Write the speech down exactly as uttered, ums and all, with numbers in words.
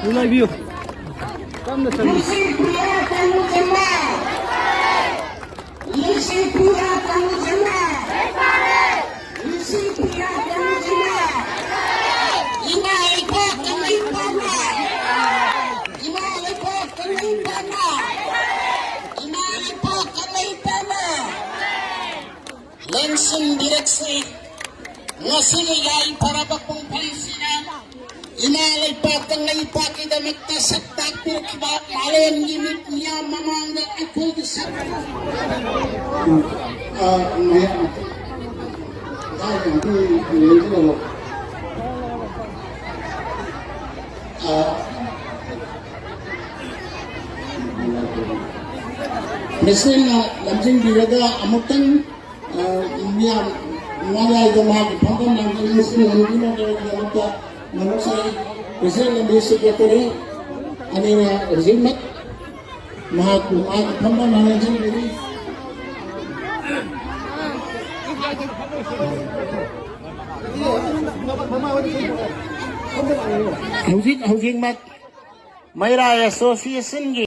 ꯅꯨꯡꯉꯥꯏꯕꯤꯌꯨ꯫ ꯇꯞꯅ ꯆꯠꯂꯨ꯫ ꯅꯨꯡꯁꯤꯄꯤꯌꯥ ꯀꯥꯡꯖꯝꯅ! ꯅꯨꯡꯁꯤꯄꯤꯌꯥ ꯀꯥꯡꯖꯝꯅ! ꯏꯃꯥ ꯂꯩꯄꯥꯛ ꯀꯪꯂꯩꯄꯥꯛꯅ! ꯏꯃꯥ ꯂꯩꯄꯥꯛ ꯀꯪꯂꯩꯄꯥꯛꯅ! ꯏꯃꯥ ꯂꯩꯄꯥꯛ ꯀꯪꯂꯩꯄꯥꯛꯅ! ꯂꯦꯡꯁꯤꯟꯕꯤꯔꯛꯁꯤ꯫ ꯉꯁꯤꯒꯤ ꯌꯥꯏꯐꯔꯕ ꯄꯨꯡꯐꯝꯁꯤꯗ ꯏꯃꯥ ꯂꯩꯄꯥꯛ ꯀꯪꯂꯩꯄꯥꯛꯀꯤꯗꯃꯛꯇ ꯁꯛ ꯇꯥꯛꯄꯤꯔꯛꯈꯤꯕ ꯃꯥꯂꯦꯝꯒꯤ ꯃꯤꯠ ꯃꯤꯌꯥꯝ ꯃꯃꯥꯡꯗ ꯑꯩꯈꯣꯏꯒꯤ ꯁꯛ-, ꯑ, ꯃꯌꯥꯝ, ꯑ, ꯃꯁꯤꯅ ꯂꯝꯖꯤꯡꯕꯤꯔꯒ ꯑꯃꯨꯛꯇꯪ, ꯑ, ꯃꯤꯌꯥꯝ ꯃꯌꯥꯏꯗ ꯃꯍꯥꯛꯀꯤ ꯐꯝꯐꯝ ꯂꯥꯡꯐꯝ ꯑꯁꯤ ꯍꯟꯕꯤꯅꯕꯒꯤꯗꯃꯛꯇ ꯃꯅꯨꯡꯁꯥꯏ ꯄ꯭ꯔꯁꯤꯗꯦꯟ ꯑꯃꯗꯤ ꯁꯦꯀ꯭ꯔꯦꯇꯔꯤ ꯑꯅꯤꯅ ꯍꯧꯖꯤꯛꯃꯛ ꯃꯍꯥꯛꯄꯨ ꯃꯍꯥꯛꯀꯤ ꯐꯝꯐꯝ ꯂꯥꯡꯍꯟꯖꯅꯤꯡꯕꯅꯤ꯫ ꯍꯧꯖꯤꯛ ꯍꯧꯖꯤꯛꯃꯛ ꯃꯩꯔꯥ ꯑꯦꯁꯣꯁꯤꯌꯦꯁꯟꯒꯤ